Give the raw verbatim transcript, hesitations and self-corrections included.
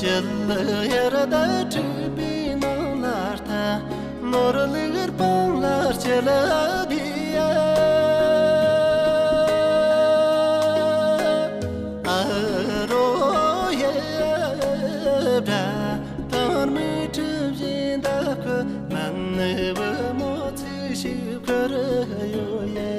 ཡར་ལ་ཡར་ད་འཁྲིག་པའི་ནང་ལ་ལྟ། ནོར་ལུག་སྤང་ལ་ལྕེ་ལ་བསྡད་ཡ། ཨ་རོ་ཡ་བྲ། དར་མའི་གྲུ་བཞིན་ད་ཁོ་མ་ནི་བུ་མོ་ཚིག་ཞིག་ཁུར་ཡོད་ཡ།